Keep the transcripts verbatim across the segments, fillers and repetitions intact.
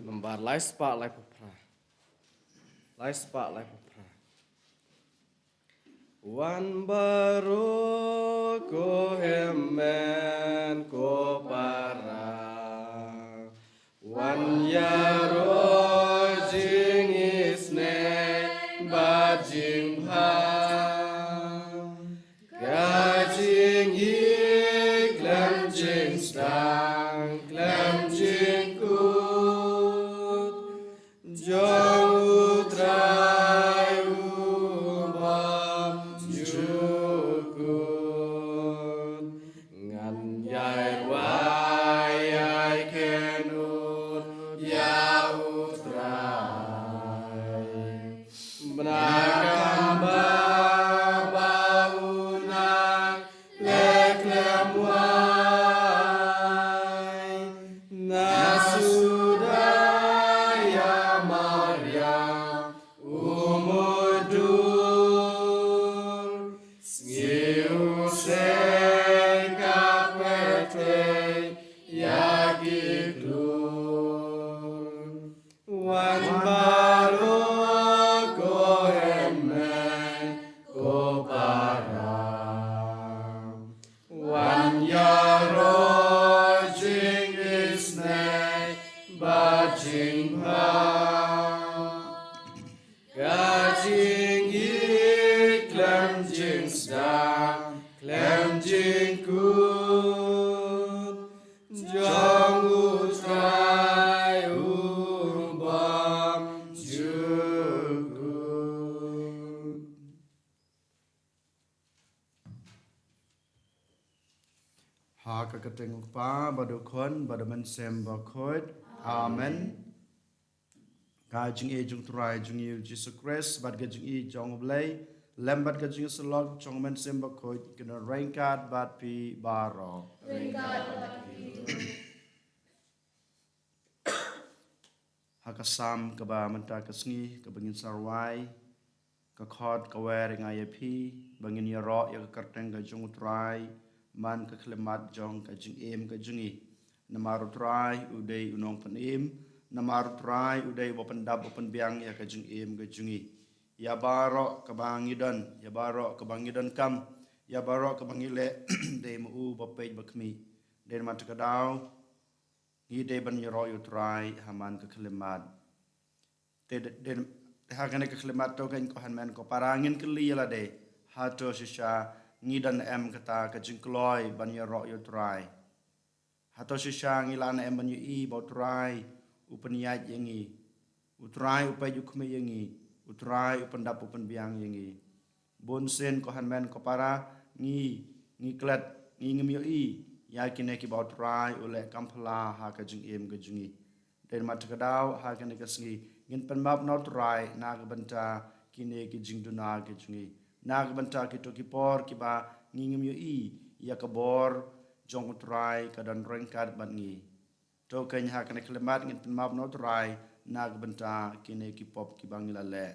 Nambar lai spah lai phew phra. Lai spah lai phew phra. Wan baroh ko hynmen ko para. Wan ïaroh jingisynei bad jingbha. Ka jingïeit khlem jingsdang khlem jingkut jong U Trai u bym jukut. Ngan ïai rwai ïai kynnoh ïa U Trai. Bad kumba ba u nang leh khlem wai, na suda ïa Maria u mudui. Sngi u seng ka pyrthei ïa ki klur. Wan baroh ko hynmen ko para. Wan ïaroh jingisynei bad jingbha. Ka jingïeit khlem jingsdang khlem jingkut jong U Trai u bym jukut. Ha ka kyrteng U Kpa bad U Khun bad U Mynsiem Bakhuid. Amen. Ka jingïeit jong U Trai jong ngi U Jisu Khrist bad ka jingïeit jong U Blei lem bad ka jingïasyllok jong U Mynsiem Bakhuid kin don ryngkat bad phi baroh. Ryngkat bad phi. Ha ka Salm kaba mynta ka sngi kaba ngin sa rwai, ka khot ka wer nga ïa phi ba ngin ïaroh ïa ka kyrteng ka jong U Trai man ka khyllipmat jong ka jingim ka jong ngi. Namar U Trai u dei u nongpynim, namar U Trai u dei uba pyndap uba pynbiang ïa ka jingim ka jong ngi. Ïa baroh kaba ngi don, ïa baroh kaba ngi donkam, ïa baroh kaba ngi leh, dei ma u ba peit ba khmih. Dei namar kata ka daw ngi dei ban ïaroh ïa U Trai ha man ka khyllipmat. Te, te, te ha kane ka khyllipmat to kein ko hynmen ko para ngin kylli ïa lade, hato shisha ngi don em kata ka jingkloi ban ïaroh ïa U Trai? Hato shisha ngi lah ne em ban ïohi ba U Trai u pynïaid ïa ngi, U Trai u peit u khmih ïa ngi, U Trai u pyndap u pynbiang ïa ngi? Bun sien ko hynmen ko para ngi, ngi klet, ngi ngim ïohi ïa kine kiba U Trai u leh kam phylla ha ka jingim ka jong ngi. Dei namar kata ka daw ha kane ka sngi ngin pynmap na U Trai na ka bynta kine ki jingduna ki jong ngi, na ka bynta kito ki por kiba ngi ngim ïohi ïa ka bor jong U Trai ka don ryngkat bad ngi. To kein ha kane ka khyllipmat ngin pynmap na U Trai na ka bynta kine ki pop kiba ngi la leh.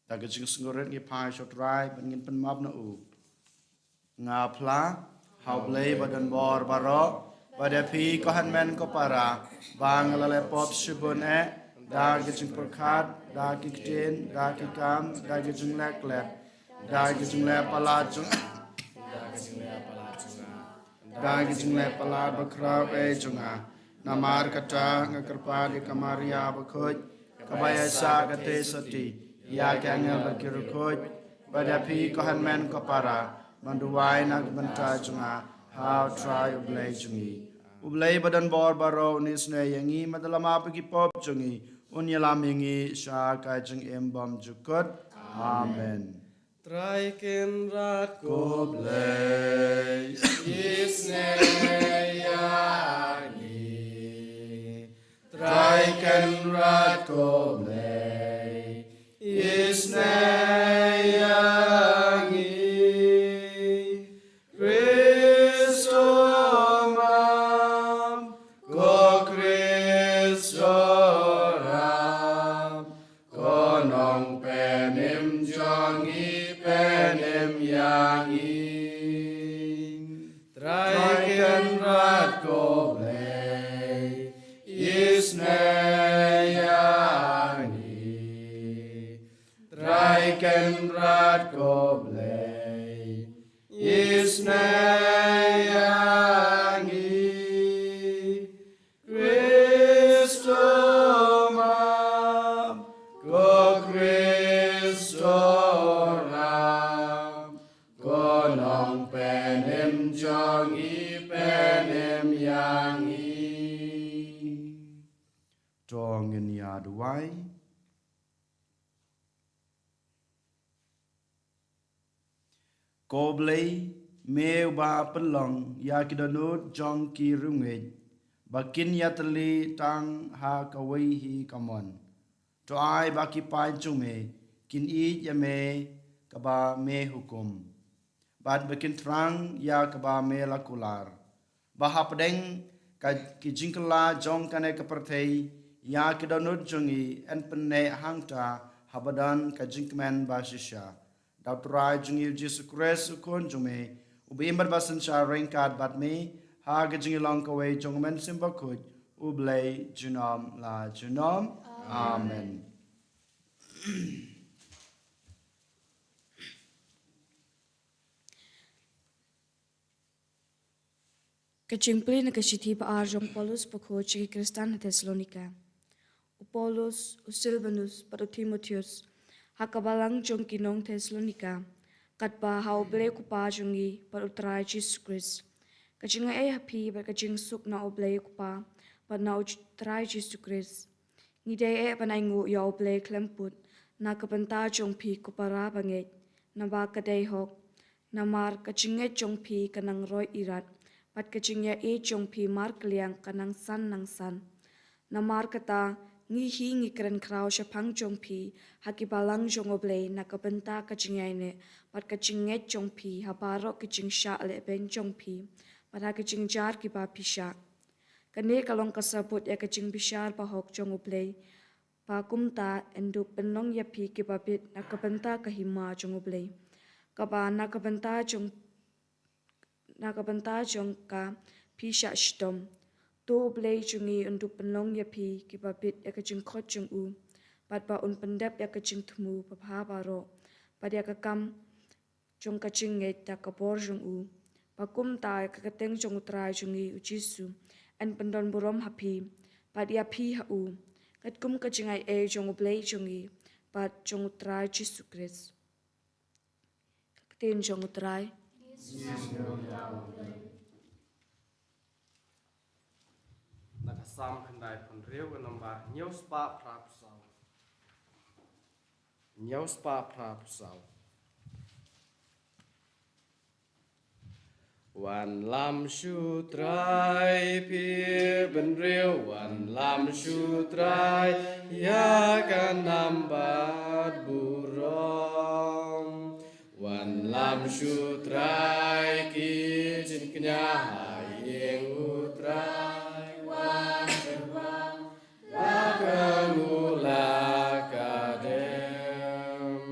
Da ka jingsngewrit ngi phai sha U Trai bad ngin pynmap na u. Nga phla ha U Blei ba don bor baroh, bad ïa phi ko hynmen ko para, ba nga la leh pop shibun eh, da ka jingpyrkhat, da ki ktien, da ki kam, da ki jingleh klet, da ki jingleh palat jong, da ki jingleh palat jong nga. Da ki jingleh palat bakhraw eh jong nga. Namar kata nga kyrpad ïa ka Maria bakhuid, kaba ïaisah ka theisotti ïa ki angel bad ki riewkhuid, bad ïa phi ko hynmen ko para, ban duwai na ka bynta jong nga ha U Trai U Blei jong ngi. U Blei ba don bor baroh un isynei ïa ngi, bad un ïalam ha ki pop jong ngi, un ïalam ïa ngi sha ka jingim bym jukut. Amen. Trai Kynrad ko Blei, isynei ïa ngi. Trai Kynrad ko Blei, isynei ïa ngi. Khristomam, ko Khristorap, ko nongpynim jong ngi, pynim ïa ngi. Trai Kynrad ko Blei, Isnei ïa ngi, Trai Kynrad ko Blei. Isnei ïa ngi, Khristo map, ko Khristo rap, ko Nongpynim jong ngi, pynim ïa ngi. To ngin ïa duwai. Ko Blei, me uba pynlong ïa ki dohnud jong ki riewngeit ba kin ïatylli tang ha kawei hi ka mon, to ai ba ki paid jong me kin ïeit ïa me kaba me hukum, bad ba kin thrang ïa kaba me la kular, ba hapdeng ka, ki jingkylla jong kane ka pyrthei, ïa ki dohnud jong ngi yn pynneh hangta haba don ka jingkmen ba shisha. Da U Trai jong ngi U Jisu Khrist U Khun jong me, uba im bad ba synshar ryngkat bad me ha ka jingïalong kawei jong U Mynsiem Bakhuid, U Blei junom la junom. Amen. Ka jingpule na ka shithi ba ar jong Paulus bakhuid sha ki Khristan ha Thessalonika. U Paulus, u Silvanus bad u Timotheus, ha ka balang jong ki nong Thessalonika, katba ha U Blei U Kpa jong ngi bad U Trai Jisu Khrist. Ka jingai ei ha phi bad ka jingsuk na U Blei U Kpa bad na U Trai Jisu Khrist. Ngi dei eh ban ainguh ïa U Blei khlem put na ka bynta jong phi ko para bangeit, naba ka dei hok. Namar ka jingngeit jong phi ka nang roi irat, bad ka jingïaieit jong phi markylliang ka nang san nang san. Namar kata, ngi hi ngi kren khraw shaphang jong phi ha ki balang jong U Blei na ka bynta ka jingïaineh bad ka jingngeit jong phi ha baroh ki jingshah lehbeiñ jong phi bad ha ki jingjar kiba phi shah. Kane ka long ka sabut ïa ka jingbishar bahok jong U Blei, ba kumta yn dup pynlong ïa phi kiba bit na ka bynta ka hima jong U Blei, kaba na ka bynta jong, na ka bynta jong ka phi shah shitom. To U Blei jong ngi un dup pynlong ïa phi kiba bit ïa ka jingkhot jong u, bad ba un pyndep ïa ka jingthmu babha baroh bad ïa ka kam jong ka jingngeit da ka bor jong u, ba kumta ïa ka kyrteng jong U Trai jong ngi U Jisu yn pyndonburom ha phi, bad ïa phi ha u, katkum ka jingai ei jong U Blei jong ngi bad jong U Trai Jisu Khrist. Ka ktien jong U Trai. Na ka Salm khyndai phew hynriew, ka nombar hynñiew spah phra phew saw. Hynñiew spah phra phew saw. Wanlam sha U Trai phi bynriew, wanlam sha U Trai ïa ka nam bad burom. Wanlam sha U Trai ki jingkñia ha ïing U Trai. Wan tyrwa la ka nguh la ka dem.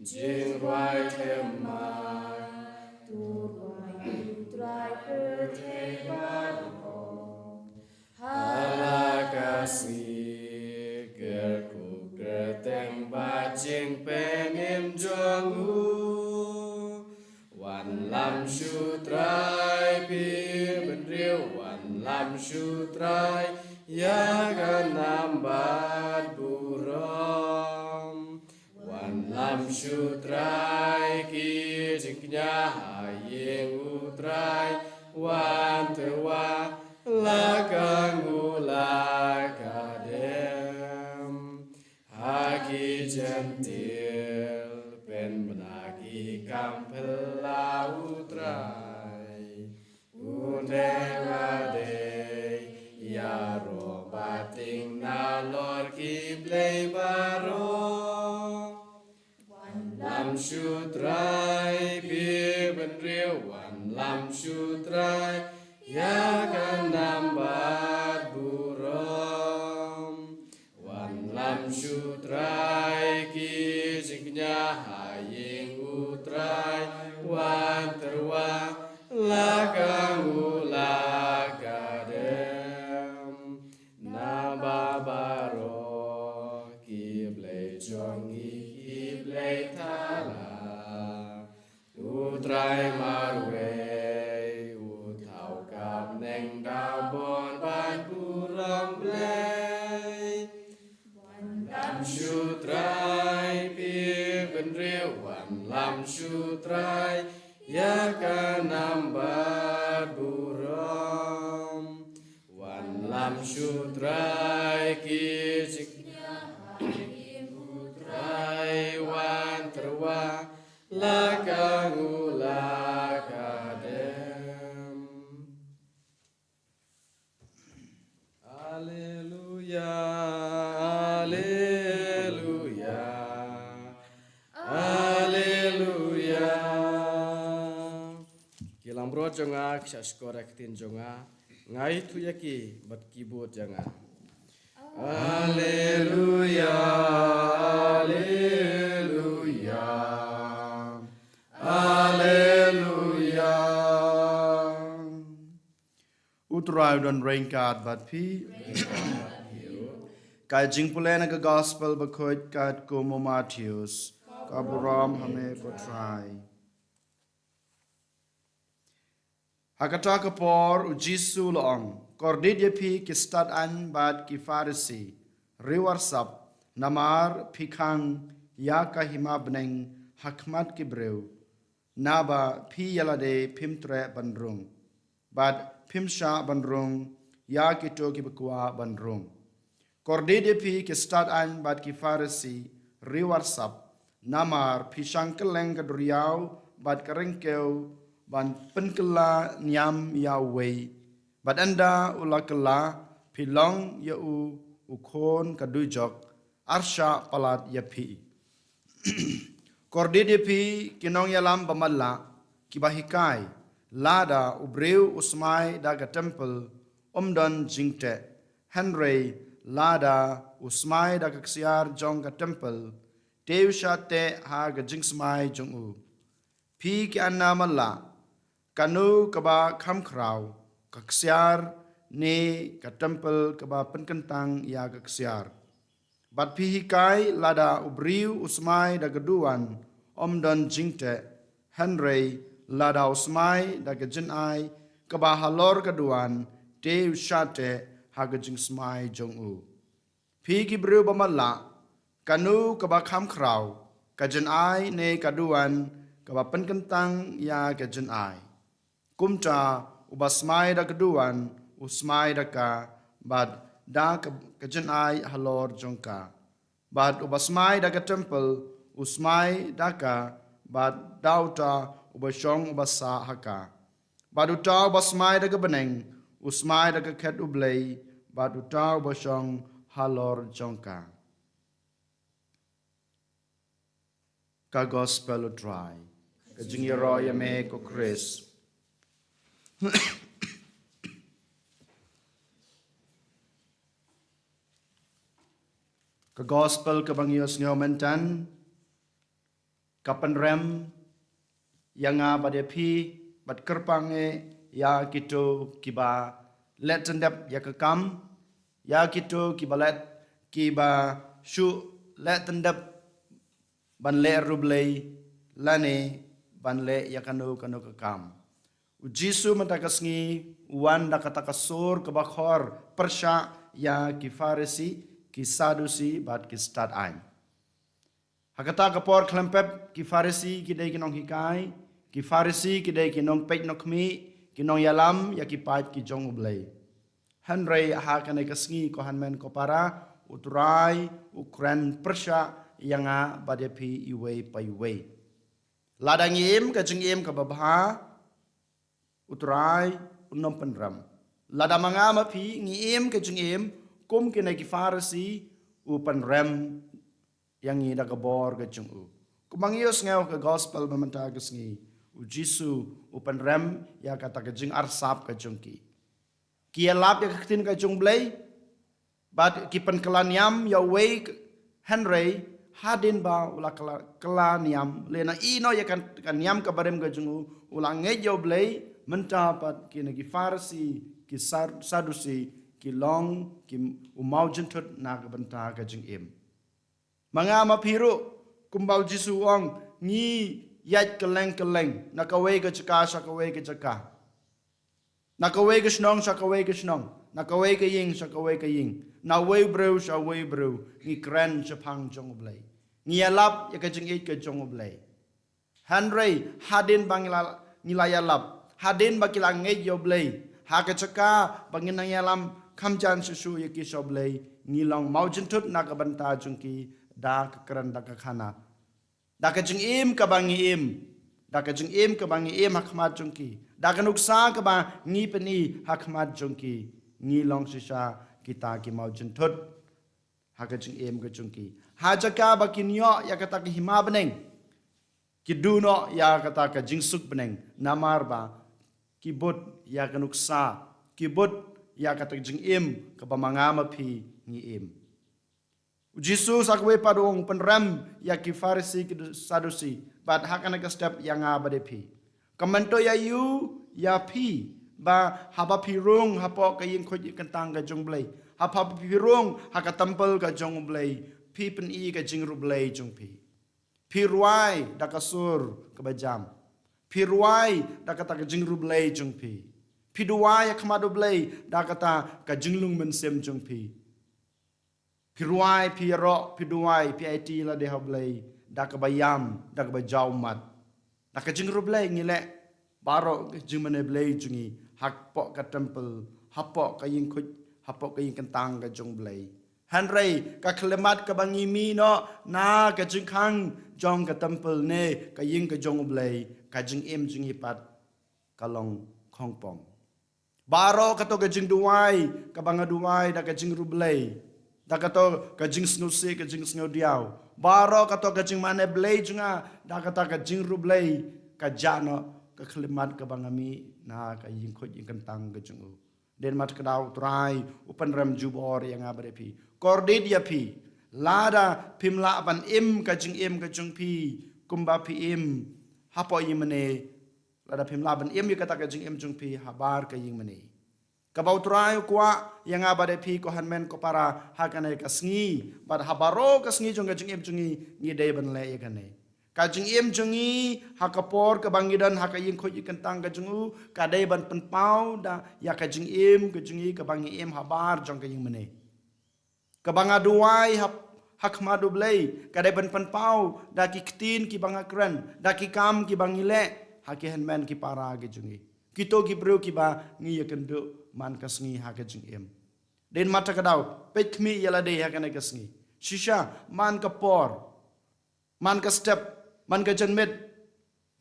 Jingrwai thymmai. To rwai U Trai pyrthei baroh. Ha la ka sngi kyrkhu kyrteng bad jingpynim jong u. Wanlam sha U Trai phi bynriew, wanlam sha U Trai ïa ka nam bad burom. Wanlam sha U Trai ki jingkñia ha ïing U Trai, wan tyrwa la ka nguh la ka dem. Ha ki jentil pynbna ki kam phylla U Trai. Une la dei ïaroh bating nalor ki blei baroh. Wanlam sha U Trai phi bynriew, wanlam sha U Trai ïa ka nam bad burom. Wanlam sha U Trai ki jingkñia ha ïing U Trai, wan tyrwa la ka nguh la ka dem. Naba Bor ban burom Blei. Wan lam shu Trai phi bynriew, wan lam shu Trai ïa ka nam bad burom. Wan lam shu Trai ki jingkyrkhu ha ïing u Trai, wan tyrwa la ka nguh la ka dem. Aleluya, aleluya, aleluya. Ki langbrot jong nga ki shah shkor ïa ka ktien jong nga, nga ïathuh ïa ki bad ki bud jong nga. Aleluya, aleluya, aleluya. U Trai u don ryngkat bad phi. Ka jingpule na ka Gospel bakhuid katkum u Mathaios. Ka burom ha me ko Trai. Ha kata ka por u Jisu u la ong, kordit ïa phi ki stad aiñ bad ki Pharisi, riewsap, namar phi khang ïa ka hima bneng ha khmat ki briew, naba phi ïa lade phim treh ban rung, bad phim shah ban rung ïa kito kiba kwah ban rung. Kordit ïa phi ki stad aiñ bad ki Pharisi, riewsap, namar phi shang kylleng ka duriaw bad ka ryngkew ban pynkylla niam ïa uwei, bad ynda u la kylla, phi long ïa u u khun ka dujok, arshah palat ïa phi. Kordit ïa phi ki nongïalam bamatlah, kiba hikai, lada u briew u smai da ka templ, um don jingteh, hynrei lada u smai da ka ksiar jong ka templ, te u shah teh ha ka jingsmai jong u. Phi ki anna matlah, kano kaba kham khraw, ka ksiar ne ka templ kaba pynkyntang ïa ka ksiar? Bad phi hikai, lada u briew u smai da ka duwan, um don jingteh, hynrei lada u smai da ka jynai kaba halor ka duwan, te u shah teh ha ka jingsmai jong u. Phi ki briew bamatlah, kano kaba kham khraw, ka jynai ne ka duwan kaba pynkyntang ïa ka jynai? Kumta uba smai da ka duwan u smai da ka, bad da ka, ka jynai halor jong ka. Bad uba smai da ka templ u smai da ka, bad da uta uba shong uba sah ha ka. Bad uta uba smai da ka bneng u smai da ka khet U Blei, bad uta uba shong halor jong ka. Ka Gospel U Trai. Ka jingïaroh ïa me ko Khrist. Ka Gospel kaba ngi ïohsngew mynta ka pynrem ïa nga bad ïa phi, bad kyrpang eh ïa kito kiba leh tyndep ïa ka kam, ïa kito kiba leh, kiba shu leh tyndep ban leh ruh Blei, lane ban leh ïa kano kano ka kam. U Jisu mynta ka sngi u wan da kata ka sur kaba khor pyrshah ïa ki Pharisi, ki Sadusi bad ki stad aiñ. Ha kata ka por khlem pep ki Pharisi ki dei ki nonghikai, ki Pharisi ki dei ki nongpeit nongkhmih, ki nongïalam ïa ki paid ki jong U Blei. Hynrei ha kane ka sngi ko hynmen ko para, U Trai u kren pyrshah ïa nga bad ïa phi iwei pa iwei. Lada ngi im ka jingim kaba bha, U Trai un ym pynrem. Lada ma nga ma phi ngi im ka jingim kum kine ki Pharisi, u pynrem ïa ngi da ka bor ka jong u. Kumba ngi ïohsngew ka Gospel ba mynta ka sngi, U Jisu u pynrem ïa kata ka jingarsap ka jong ki. Ki ïalap ïa ka ktien ka jong U Blei, bad ki pynkylla niam ïa uwei, hynrei hadien ba u la kylla, kylla niam, lane ïehnoh ïa ka, ka niam ka barim ka jong u, u la ngeit ïa U Blei. Mynta pat kine ki Pharisi, ki Sar-, Sadusi, ki long ki u maw jynthut na ka bynta ka jingim. Ma nga ma phi ruh, kumba U Jisu u ong, ngi ïaid kylleng kylleng na kawei ka jaka sha kawei ka jaka. Na kawei ka shnong sha kawei ka shnong, na kawei ka ïing sha kawei ka ïing, na uwei u briew sha uwei u briew, ngi kren shaphang jong U Blei. Ngi ïalap ïa ka jingïeit ka jong U Blei. Hynrei hadien ba ngi la, ngi la ïalap, hadien ba ki la ngeit ïa U Blei, ha ka jaka ba ngin nang ïalam kham jan shuh shuh ïa ki sha U Blei, ngi long mawjynthut na ka bynta jong ki, da ka kren, da ka khana, da ka jingim kaba ngi im, da ka jingim kaba ngi im ha khmat jong ki, da ka nuksa kaba ngi pyni ha khmat jong ki, ngi long shisha kita ki mawjynthut ha ka jingim ka jong ki. Ha jaka ba kin ïoh ïa kata ka hima bneng, ki duh noh ïa kata ka jingsuk bneng, namar ba ki bud ïa ka nuksa, ki bud ïa kata ka jingim kaba ma nga ma phi ngi im. U Jisu sa kawei pat u ong, pynrem ïa ki Pharisi, ki Sadusi, bad ha kane ka step ïa nga bad ïa phi. Ka myntoi ïa u, ïa phi, ba haba phi rung hapoh ka ïingkhuid ïingkyntang ka jong U Blei, haba phi rung ha ka templ ka jong U Blei, phi pyni ka jingriewblei jong phi. Phi rwai da ka sur kaba jam. Phi rwai da kata ka jingriewblei jong phi. Phi duwai ha khmat U Blei da kata ka jinglong mynsiem jong phi. Phi rwai, phi ïaroh, phi duwai, phi aiti ïa lade ha U Blei da kaba ïam, da kaba jaw mat. Da ka jingriewblei ngi leh baroh ka jingmane Blei jong ngi hapoh ka templ, hapoh ka ïingkhuid, hapoh ka ïingkyntang ka jong U Blei. Hynrei ka khyllipmat kaba ngi mih noh na ka jingkhang jong ka templ ne ka ïing ka jong U Blei, ka jingim jong ngi pat ka long khongpong. Baroh kato ka jingduwai kaba nga duwai da ka jingriewblei, da kato ka jingsngewsih, ka jingsngewdiaw, baroh kato ka jingmane Blei jong nga da kata ka jingriewblei, ka jah noh ka khyllipmat kaba nga mih na ka ïingkhuid ïingkyntang ka jong u. Dei namar kata ka daw U Trai u pynrem jubor ïa nga bad ïa phi. Kordit ïa phi, lada phim lah ban im ka jingim ka jong phi kumba phi im hapoh ïingmane, lada phim lah ban im ïa kata ka jingim jong phi habar ka ïingmane. Kaba U Trai u kwah ïa nga bad ïa phi, ko hynmen ko para, ha kane ka sngi bad ha baroh ka sngi jong ka jingim jong ngi, ngi dei ban leh ïa kane. Ka jingim jong ngi ha ka por kaba ngi don ha ka ïingkhuid ïingkyntang ka jong u ka dei ban pynpaw da ïa ka jingim ka jong ngi kaba ngi im habar jong ka ïingmane. Kaba nga duwai ha, ha khmat U Blei ka dei ban pynpaw da ki ktien kiba nga kren, da ki kam kiba ngi leh ha ki hynmen ki para ki jong ngi, kito ki briew kiba ngi ïakynduh man ka sngi ha ka jingim. Dei namar kata ka daw, peit khmih ïa lade ha kane ka sngi. Shisha man ka por, man ka step, man ka janmiet,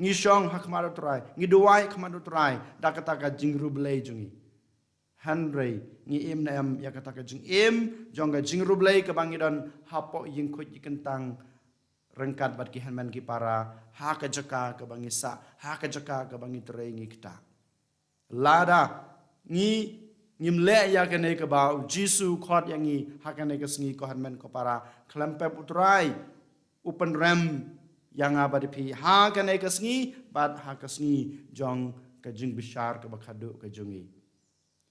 ngi shong ha khmat U Trai, ngi duwai ha khmat U Trai da kata ka jingriewblei jong ngi. Hynrei ngi im ne em ïa kata ka jingim jong ka jingriewblei kaba ngi don hapoh ïingkhuid ïingkyntang ryngkat bad ki hynmen ki para, ha ka jaka kaba ngi sah, ha ka jaka kaba ngi trei ngi ktah? Lada ngi, ngim leh ïa kane kaba U Jisu u khot ïa ngi ha kane ka sngi, ko hynmen ko para, khlem pep U Trai u pynrem ïa nga bad ïa phi ha kane ka sngi bad ha ka sngi jong ka jingbishar kaba khadduh ka jong ngi.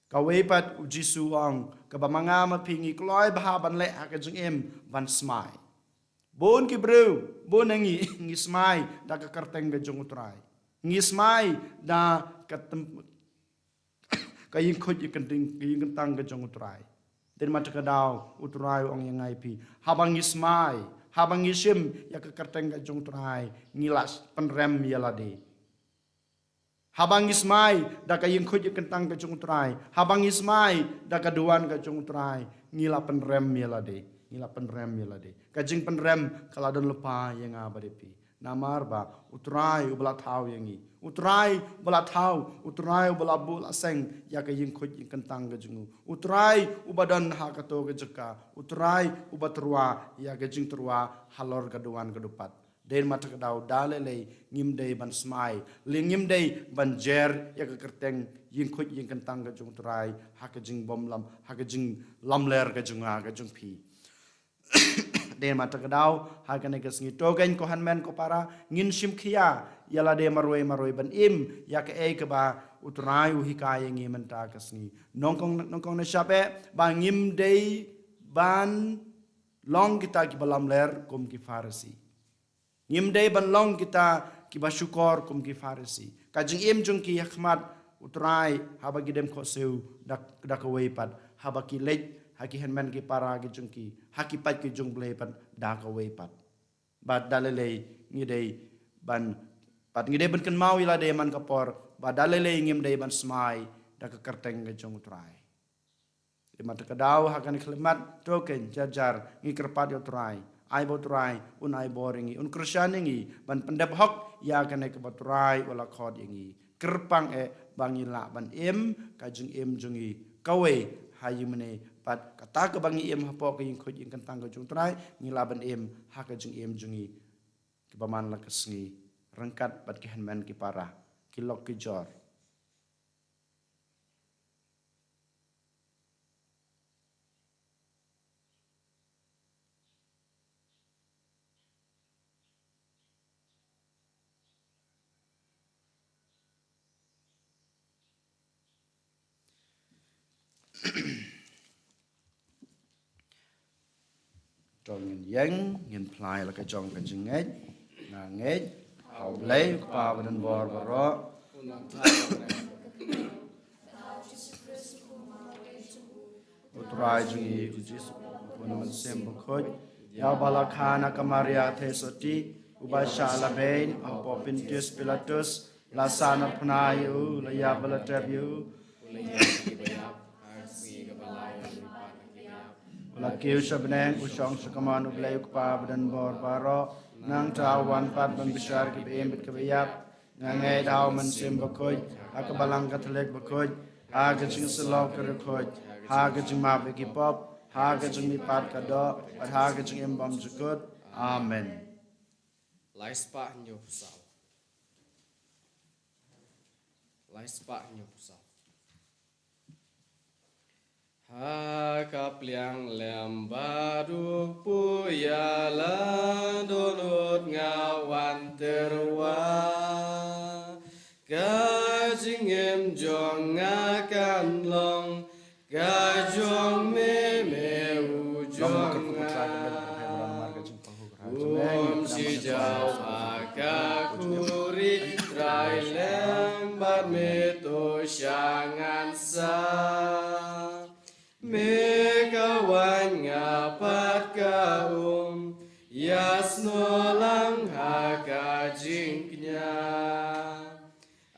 Kawei pat U Jisu u ong, kaba ma nga ma phi ngi kloi bha ban leh ha ka jingim, ban smai. Bun ki briew, bun na ngi, ngi smai da ka kyrteng ka jong U Trai. Ngi smai da ka tem-, ka ïingkhuid ïingkyntang, ka ïingkyntang ka jong U Trai. Dei namar kata ka daw U Trai u ong ïa nga ïa phi, haba ngi smai, haba ngi shim ïa ka kyrteng ka jong U Trai, ngi la pynrem ïa lade. Haba ngi smai da ka ïingkhuid ïingkyntang ka jong U Trai, haba ngi smai da ka duwan ka jong U Trai, ngi la pynrem ïa lade, ngi la pynrem ïa lade. Ka jingpynrem ka la don lypa ïa nga bad ïa phi. Namar ba U Trai uba la thaw ïa ngi, U Trai uba la thaw, U Trai uba la buh la seng ïa ka ïingkhuid ïingkyntang ka jong u, U Trai uba don ha kato ka jaka, U Trai uba tyrwa ïa ka jingtyrwa halor ka duwan ka dupat. Dei namar kata ka daw da lei lei ngim dei ban smai, lei ngim dei ban jer ïa ka kyrteng ïingkhuid ïingkyntang ka jong U Trai ha ka jingbymlam, ha ka jinglamler ka jong nga ka jong phi. Dei namar kata ka daw ha kane ka sngi, to kein ko hynmen ko para, ngin shim khia ïa lade marwei marwei ban im ïa kaei kaba U Trai u hikai ïa ngi mynta ka sngi. Nyngkong, nyngkong ne shap eh ba ngim dei ban long kita kiba lamler kum ki Pharisi. Ngim dei ban long kita kiba shukor kum ki Pharisi. Ka jingim jong ki ha khmat U Trai, haba ki dem khohsiew da, da kawei pat, haba ki leit ha ki hynmen ki para ki jong ki, ha ki paid ki jong U Blei pat da kawei pat. Bad da lei lei ngi dei ban, bad ngi dei ban kynmaw ïa lade man ka por, bad da lei lei ngim dei ban smai da ka kyrteng ka jong U Trai. Te mynta ka daw ha kane ka khyllipmat, to kein jar jar ngi kyrpad ïa U Trai. Ai ba U Trai un ai bor ïa ngi, un kyrshan ïa ngi ban pyndep hok ïa kane kaba U Trai u la khot ïa ngi. Kyrpang eh ba ngi lah ban im ka jingim jong ngi kawei ha ïingmane, bad kata kaba ngi im hapoh ka ïingkhuid ïingkyntang ka jong U Trai, ngi lah ban im ha ka jingim jong ngi kiba man la ka sngi, ryngkat bad ki hynmen ki para, ki lok ki jor. To ngin ïeng, ngin phla ïa la ka jong ka jingngeit. Nga ngeit ha U Blei U Kpa badonbor baroh, U Trai jong ngi U Jisu, U Mynsiem Bakhuid, ïa uba la kha na ka Maria Theisotti, uba shah la beiñ hapoh Pontius Pilatus, la sahnarphna ïa u, la ïap bad la tep ïa u. U la kiew sha bneng, u shong sha kamon U Blei U Kpa badonbor baroh. Nangta u wan pat ban bishar kiba im bad kiba ïap. Nga ngeit ha U Mynsiem Bakhuid, ha ka Balang Katholik bakhuid, ha ka jingïasyllok ka riewkhuid, ha ka jingmap ïa ki pop, ha ka jingmihpat ka doh, bad ha ka jingim bymjukut. Amen. Lai spah hynñiew phew saw. Lai spah hynñiew phew saw. Ha ka pliang lem bad u kpu ïa la dohnud nga wan tyrwa. Ka jingim jong nga kan long ka jong me, me u jong nga. Um shi jaw ha ka khuri Trai lem bad me to sha ngan sa. Me ka waiñ nga pat ka um, ïasnoh lang ha ka jingkñia.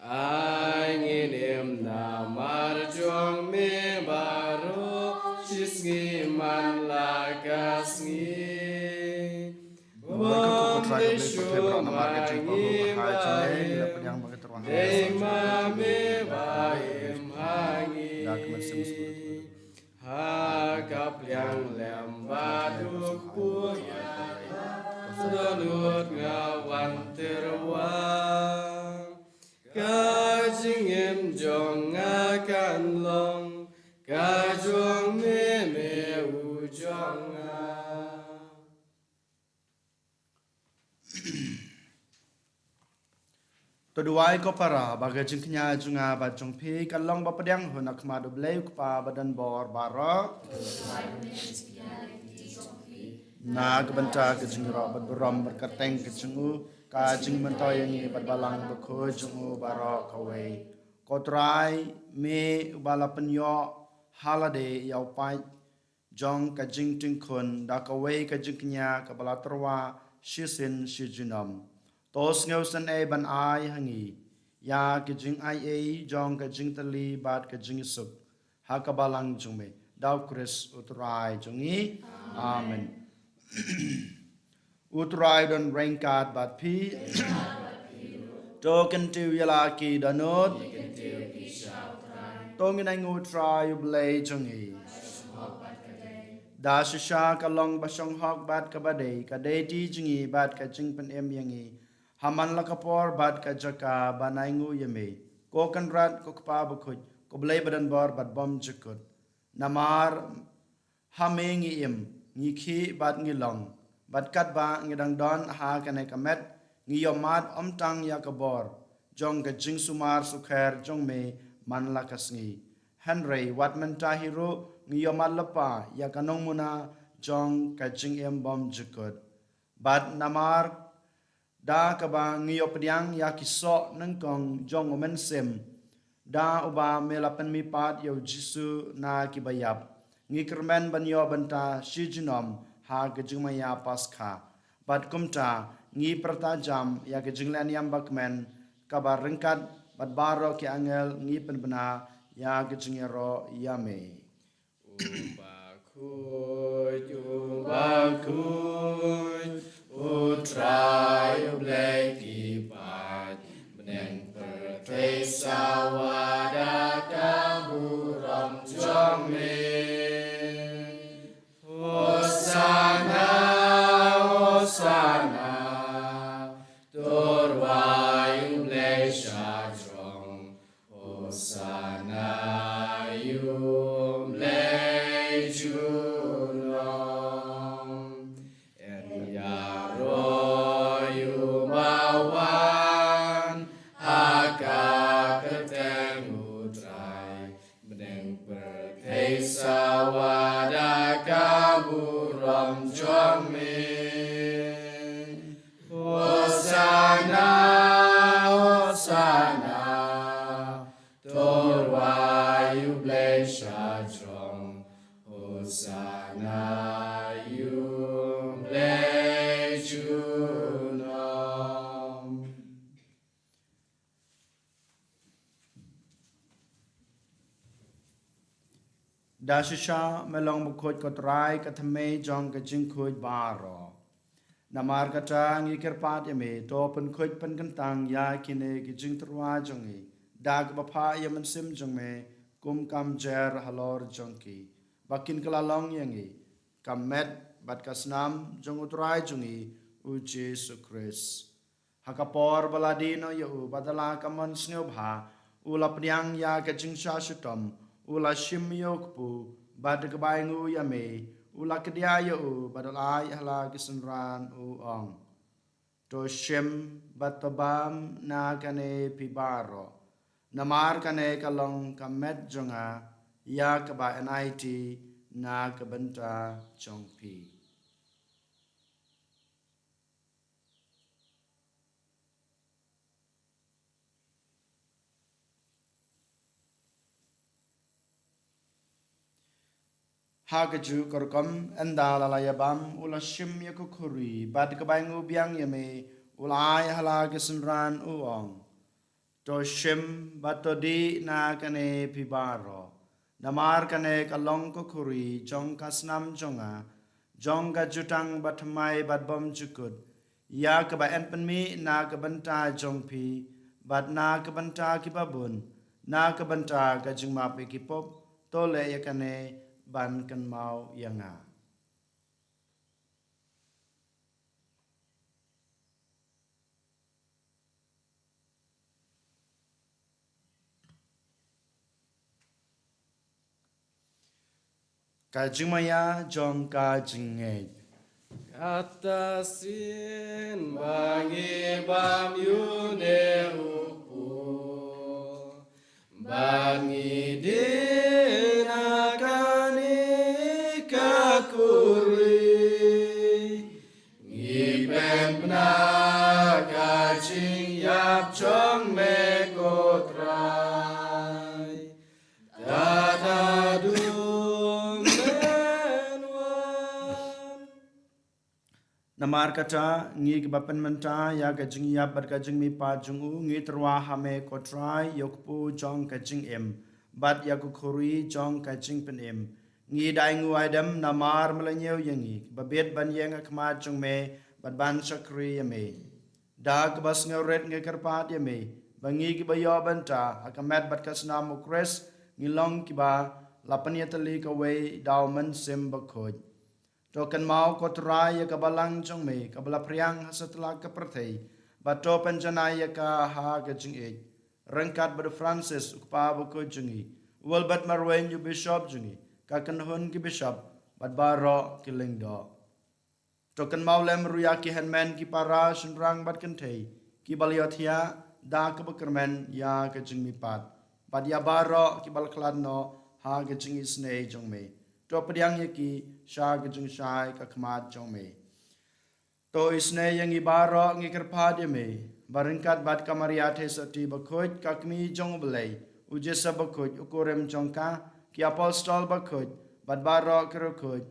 Ai ngin im namar jong me baroh shisngi man la ka sngi. Bym dei shuh ma ngi ba im, dei ma me ba im ha ngi. Ha ka pliang lem bad u kpu ïa la dohnud nga wan tyrwa. Ka jingim jong nga kan long ka jong me, me u jong nga. To duwai ko para ba ka jingkñia jong nga bad jong phi kan long ba pdiang hun ha khmat U Blei U Kpa badonbor baroh. Na ka bynta ka jingïaroh bad burom bad kyrteng ka jong u, ka jingmyntoi ïa ngi bad Balang Bakhuid jong u baroh kawei. Ko Trai, me uba la pynïoh ha lade ïa u paid jong ka jingtingkhun da kawei ka jingkñia kaba la tyrwa shisien shi junom. To sngewsynei ban ai ha ngi ïa ka jingaiei jong ka jingtylli bad ka jingsuk ha ka Balang jong me, da U Khrist U Trai jong ngi. Amen. U Trai don ryngkat bad phi. To kyntiew ïa la ki dohnud. To ngin ainguh U Trai U Blei jong ngi. Da shisha ka long ba shong hok bad kaba dei, ka dei ti jong ngi bad ka jingpynim ïa ngi ha man la ka por bad ka jaka ban ainguh ïa me, ko Kynrad, ko Kpa Bakhuid, ko Blei badonbor bad bymjukut. Namar ha me ngi im, ngi khih bad ngi long. Bad katba ngi dang don ha kane ka met, ngi ïohmad ym tang ïa ka bor jong ka jingsumar sukher jong me man la ka sngi, hynrei wat mynta hi ruh ngi ïohmad lypa ïa ka nongmuna jong ka jingim bymjukut. Bad namar da kaba ngi ïoh pdiang ïa ki soh nyngkong jong U Mynsiem, Da uba me la pynmihpat ïa u Jisu na kiba ïap, ngi kyrmen ban ïoh bynta shi junom ha ka jingmaïa Paskha. Bad kumta ngi pyrta jam ïa ka jinglehniam bakmen kaba ryngkat bad baroh ki angel ngi pynbna ïa ka jingïaroh ïa me. U bakhuid, u bakhuid, u Trai u Blei ki paid, bneng pyrthei sawa da ka burom jong me. Hosanna, Hosanna, to rwai u Blei shajrong. Hosanna ïa u Blei junom. Yn ïaroh ïa u ba wan ha ka kyrteng u Trai. Bneng pyrthei sawa da ka burom jong me. Hosanna, Hosanna, to rwai u Blei shajrong. Hosanna ïa u Blei junom. Da shisha me long bakhuid ko Trai, ka thymmei jong ka jingkhuid baroh. Namar kata ngi kyrpad ïa me, to pynkhuid pynkyntang ïa kine ki jingtyrwa jong ngi da kaba phah ïa u Mynsiem jong me kum kam jer halor jong ki, ba kin kylla long ïa ngi ka met bad ka snam jong u Trai jong ngi u Jisu Khrist. Ha ka por ba la die noh ïa u bad da la ka mon sngewbha, u la pdiang ïa ka jingshah shitom, u la shim ïa u kpu, bad da kaba ainguh ïa me, u la kdiah ïa u bad u la ai ha la ki synran, u ong: To shim bad to bam na kane phi baroh, namar kane ka long ka met jong nga ïa kaba yn aiti na ka bynta jong phi. Ha kajuh ka rukom, ynda la la ïa bam, u la shim ïa ka khuri, bad kaba ainguh biang ïa me, u la ai ha la ki synran, u ong: To shim bad to dih na kane phi baroh, namar kane ka long ka khuri jong ka snam jong nga, jong ka jutang bathymmai bad bymjukut, ïa kaba yn pynmih na ka bynta jong phi bad na ka bynta kiba bun, na ka bynta ka jingmap ïa ki pop. To leh ïa kane ban kynmaw ïa nga. Ka jingmaïa jong ka jingngeit. Kata shisien ba ngi bam ïa une u kpu, ba ngi dih na kane ka khuri, ngi pynbna ka jingïap jong me ko Trai, tad haduh men wan. Namar kata, ngi kiba pynmynta ïa ka jingïap bad ka jingmihpat jong u, ngi tyrwa ha me ko Trai ïa u kpu jong ka jingim bad ïa ka khuri jong ka jingpynim. Ngi da ainguh aidem namar me la ñiew ïa ngi, ba bit ban ïeng ha khmat jong me bad ban shakri ïa me. Da kaba sngewrit ngi kyrpad ïa me, ba ngi kiba ïoh bynta ha ka met bad ka snam u Khrist, ngi long kiba la pynïatylli kawei da u Mynsiem Bakhuid. To kynmaw ko Trai ïa ka balang jong me, kaba la phriang ha satlak ka pyrthei, bad to pynjanai ïa ka ha ka jingïeit, ryngkat bad u Francis u kpa bakhuid jong ngi, u Albert Marwein u bishop jong ngi, ka kynhun ki bishop bad baroh ki lyngdoh. To kynmaw lem ruh ïa ki hynmen ki para shynrang bad kynthei, kiba la ïohthiah da kaba kyrmen ïa ka jingmihpat, bad ïa baroh kiba la khlad noh ha ka jingisynei jong me. To pdiang ïa ki sha ka jingshai ka khmat jong me. To isynei ïa ngi baroh, ngi kyrpad ïa me, ba ryngkat bad ka Maria Theisotti bakhuid, ka kmie jong u Blei, u Joseph bakhuid, u kurim jong ka, ki apostol bakhuid, bad baroh ki riewkhuid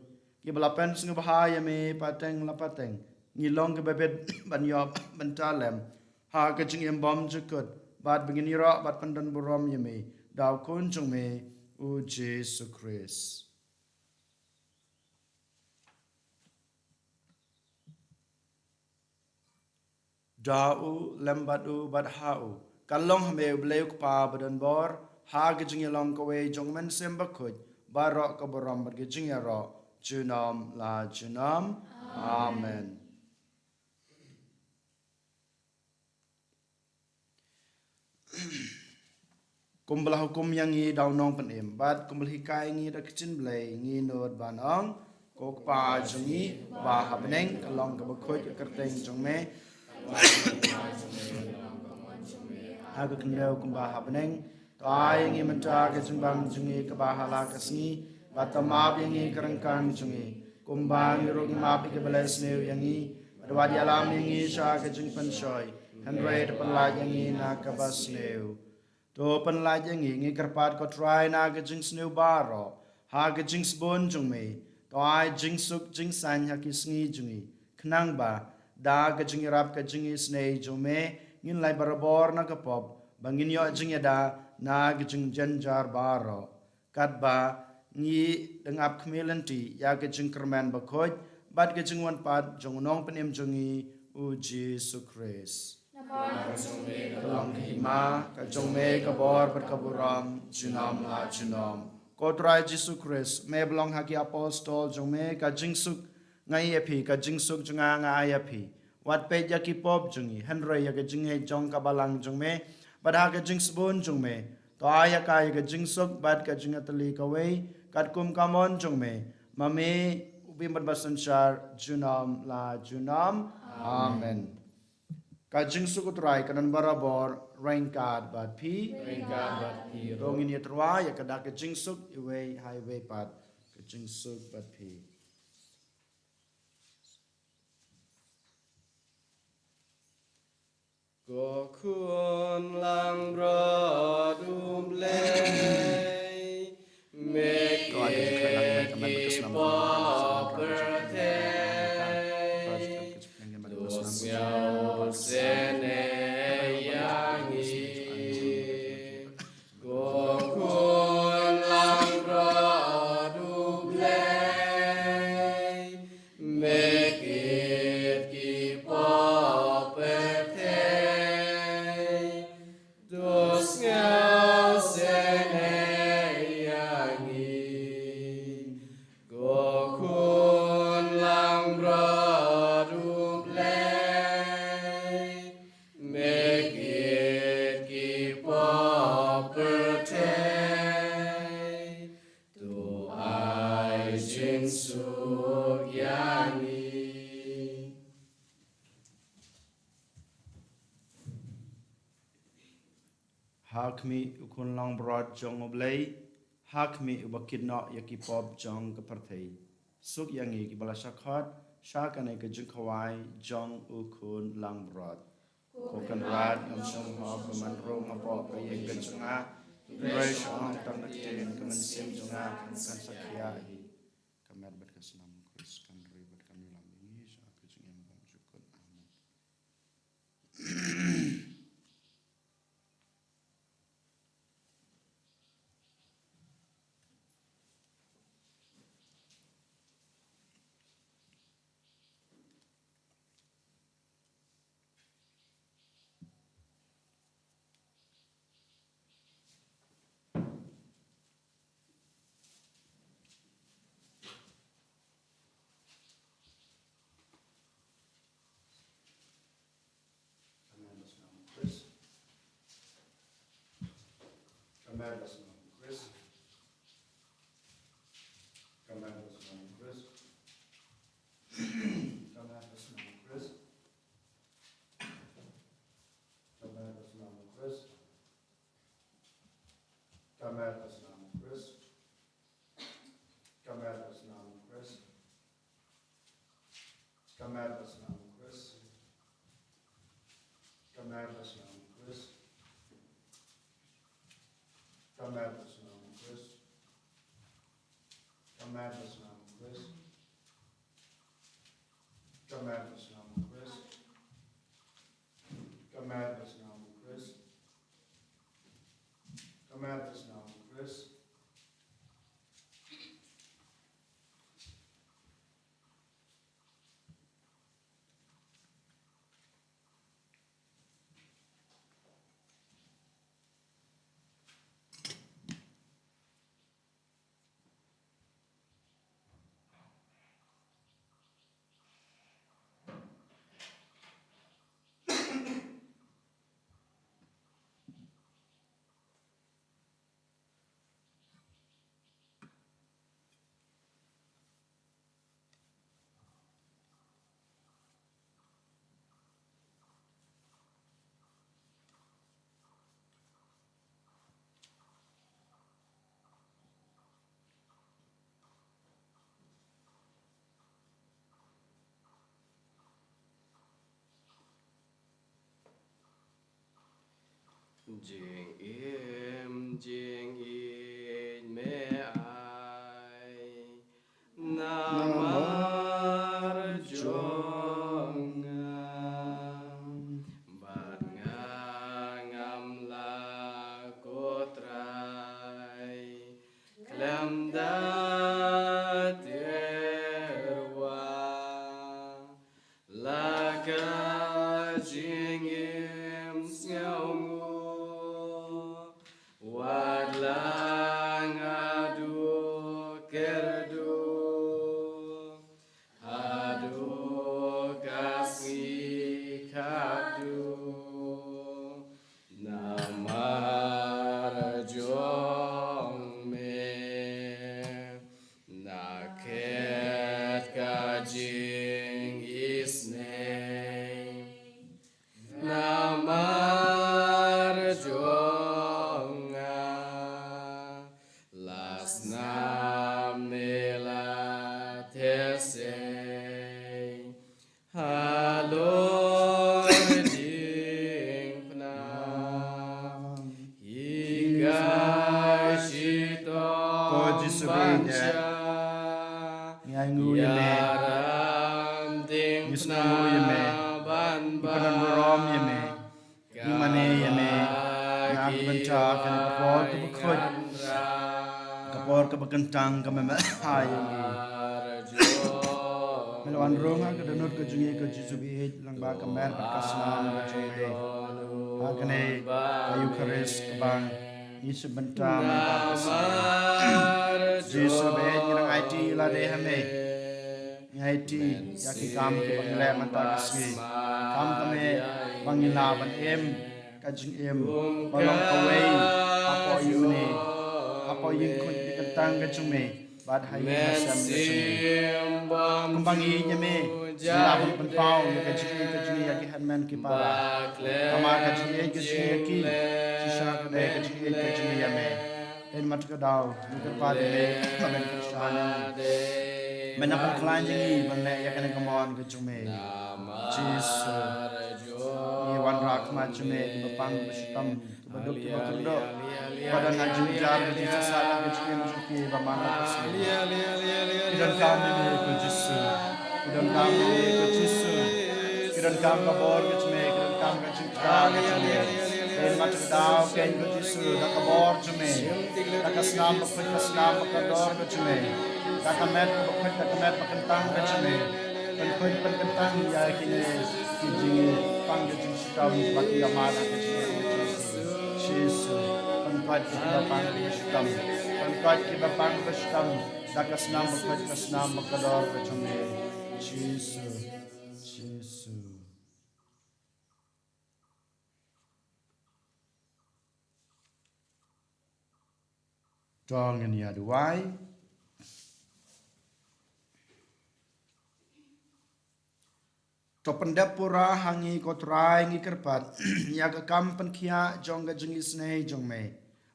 kiba la pynsngewbha ïa me pateng la pateng. Ngi long kiba bit ban ïoh bynta lem ha ka jingim bymjukut, bad ba ngin ïaroh bad pyndonburom ïa me da u Khun jong me, u Jisu Khrist. Da u, lem bad u, bad ha u, kan long ha me U Blei U Kpa badonbor, ha ka jingïalong kawei jong U Mynsiem Bakhuid, baroh ka burom bad ka jingïaroh junom la junom. Amen. Kumba la hukum ïa ngi da u Nongpynim, bad kumba la hikai ïa ngi da ka ktien Blei, ngi nud ban ong: Ko Kpa jong ngi, ba ha bneng, ka long kaba khuid ka kyrteng jong me. Ha ka khyndew kumba ha bneng. To ai ïa ngi mynta ka jingbam jong ngi kaba ha la ka sngi, bad to map ïa ngi ka ryngkang jong ngi, kumba ngi ruh ngi map ïa kiba leh sniew ïa ngi. Bad wat ïalam ïa ngi sha ka jingpynshoi, hynrei to pynlait ïa ngi na kaba sniew. To pynlait ïa ngi, ngi kyrpad ko Trai, na ka jingsniew baroh, ha ka jingsbun jong me. To ai jingsuk jingsaiñ ha ki sngi jong ngi, khnang ba da ka jingïarap ka jingisynei jong me, ngin lait barabor na ka pop, ba ngin ïoh jingïada na ka jingjynjar baroh. Katba ngi dang ap khmih lynti ïa ka jingkyrmen bakhuid bad ka jingwan pat jong u Nongpynim jong ngi, u Jisu Khrist. Namar ka jong me ka long ka hima, ka jong me ka bor bad ka burom junom la junom. Ko Trai Jisu Khrist, me ba long ha ki apostol jong me: Ka jingsuk nga ai ïa phi, ka jingsuk jong nga nga ai ïa phi. Wat peit ïa ki pop jong ngi, hynrei ïa ka jingngeit jong ka balang jong me. Bad ha ka jingsbun jong me, to ai ïa ka ïa ka jingsuk bad ka jingïatylli kawei, katkum ka mon jong me, ma me u bym bad ba synshar junom la junom. Amen. Ka jingsuk u Trai kan don barabor ryngkat bad phi. Ryngkat bad phi ruh. To ngin ïatyrwa ïa ka dak ka jingsuk iwei ha iwei pat. Ka jingsuk bad phi. Ko Khun langbrot u Blei, me kit ki pop pyrthei, to sngewsynei ïa ngi. Ko Khun langbrot u Blei, me kit ki pop pyrthei, to sngewsynei ïa ngi. Ko Khun langbrot u Blei, me kit ki pop pyrthei, to ai jingsuk ïa ngi. Ha khmih u Khun langbrot jong u Blei, ha khmih uba kit noh ïa ki pop jong ka pyrthei, suk ïa ngi kiba la shah khot sha kane ka jingkhawai jong u Khun langbrot. Ko Kynrad, ngam shym hok ba man rung hapoh ka ïing ka jong nga, hynrei shu ong tang ka ktien, ka mynsiem jong nga kan sa khia hi. Ka met bad ka snam u Khrist kan ri bad kan ïalam ïa ngi sha ka jingim bymjukut. Amen. Ka met bad ka snam u Khrist. Ka met bad ka snam u Khrist. Ka met bad ka snam u Khrist. Ka met bad ka snam u Khrist. Ka met bad ka snam u Khrist. Ka met bad ka snam u Khrist. Ka met bad ka snam u Khrist. Ka met bad ka snam u Khrist. Ka met bad ka snam u Khrist. Ka met ba snam u Khrist. Ka met ba snam u Khrist. Ka met ba snam u Khrist. Jingim jingïeit me ai namar jong nga, bad nga ngam lah, ko Trai, khlem da tyrwa. La ka jingim sngewnguh, wat la nga duh kyrduh, haduh ka sngi khatduh, namar jong me. Na khet ka jingisynei namar jong nga, la snam ne la theh sei, halor diengphna hi ka shitom ban shah. Ngi ainguh ïa me, ngi sngewnguh ïa me, ngi pyndonkam burom ïa me. Ngi mane ïa me, na ka bynta kane ka por kaba khuid, ka por kaba kyntang kaba me ai ïa ngi. Me la wan rung ha ka dohnud ka jong ngi, ko Jisu baieit, lyngba ka met bad ka snam ka jong me. Ha kane ka Eukharist kaba ngi sngewbynta mynta ka sngi, Jisu baieit, ngi dang aiti ïa lade ha me. Ngi aiti ïa ki kam kiba ngi leh mynta ka sngi. Khamtam eh ba ngi lah ban im ka jingim ba long kawei hapoh ïing une, hapoh ïing khuid kyntang ka jong me, bad ha ïing ha sem ka jong me. Kumba ngi ïeit ïa me, ngi lah ban pynpaw ïa ka jingïeit ka jong ngi ïa ki hynmen ki para. Namar ka jingïeit ka jong ngi ïa ki, shisha ka dei ka jingïeit ka jong ngi ïa me. Hynmen ka daw ngi kyrpad ïa me ba men kyrshan ïa ngi, men nang pynkhlaiñ ïa ngi ban leh ïa kane ka mon ka jong me. Jisu, ngi wanrah khmat jong me kiba pang kiba shitom, kiba duk kiba kyrdoh, kiba don ha jingjar ka jingsasaid ka jingim jong ki ba man la ka sngi. Ki donkam ïa me ko Jisu. Ki donkam ïa me ko Jisu. Ki donkam ka bor ka jong me, ki donkam ka jingkyrkhu ka jong me. Hynmen ka daw keiñ ko Jisu, da ka bor jong me, da ka snam bakhuid ka snam bakordor ka jong me, da ka met ka bakhuid da ka met bakyntang ka jong me, pynkhuid pynkyntang ïa kine ki jingpang ka jingshitom ba ki ïa mad ha ka jingim ka jong me. Jisu, pynkhuid kiba pang kiba shitom, pynkhuid kiba pang kiba shitom da ka snam bakhuid ka snam bakordor ka jong me. Jisu, Jisu. To ngin ïa duwai. To pyndep pura ha ngi ko Trai, ngi kyrpad ïa ka kam pynkhiah jong ka jingisynei jong me.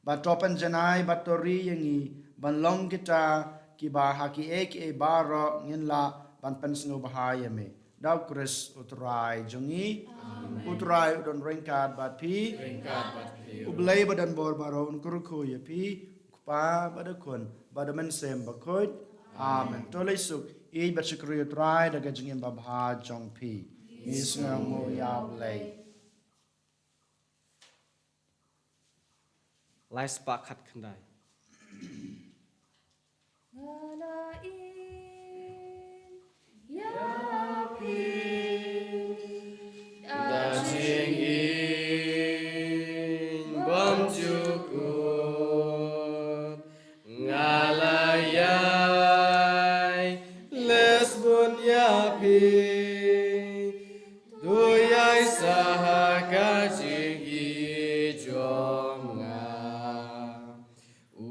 Bad to pynjanai bad to ri ïa ngi ban long kita kiba ha kiei kiei baroh ngin lah ban pynsngewbha ïa me. Da u Khrist u Trai jong ngi. Amen. U Trai u don ryngkat bad phi. Ryngkat bad phi. U Blei ba don bor baroh un kyrkhu ïa phi, u Kpa bad u Khun bad u Mynsiem Bakhuid. Amen. To leit suk, ïeit bad shukor ïa u Trai da ka jingim babha jong phi. Ngi sngewnguh ïa u Blei. Lai spah khat khyndai. Nga la ïeit ïa phi da jingïeit bymjukut. Nga la ïai leh bun ïa phi, to ïai sah ha ka jingïeit jong nga. U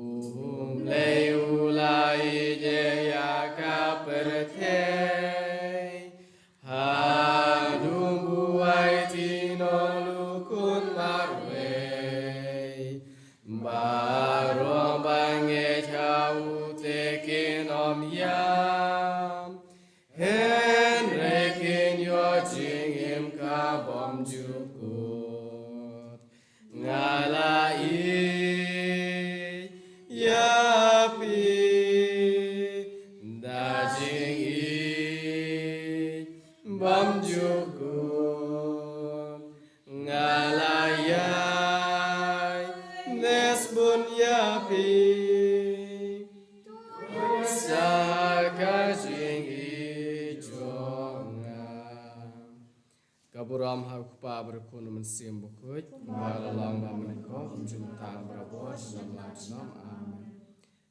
Blei u la ïeit ïa ka pyrthei haduh ba u aiti u nongïalam marwei. Baroh ba ngeit ha u te kin ym ïap, hynrei kin ïoh jingim ka bymjukut. Nga la ïeit ïa phi da jingïeit bymjukut. Nga la ïai leh bun ïa phi, to ïai sah ha ka jingïeit jong nga. Ka burom ha u Kpa bad u Khun bad u Mynsiem Bakhuid, ba la long, ba mynta, kumjuh mynta, barabor, junom la junom. Amen.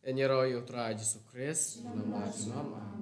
Ngin ïaroh ïa u Trai Jisu Khrist, junom la junom. Amen.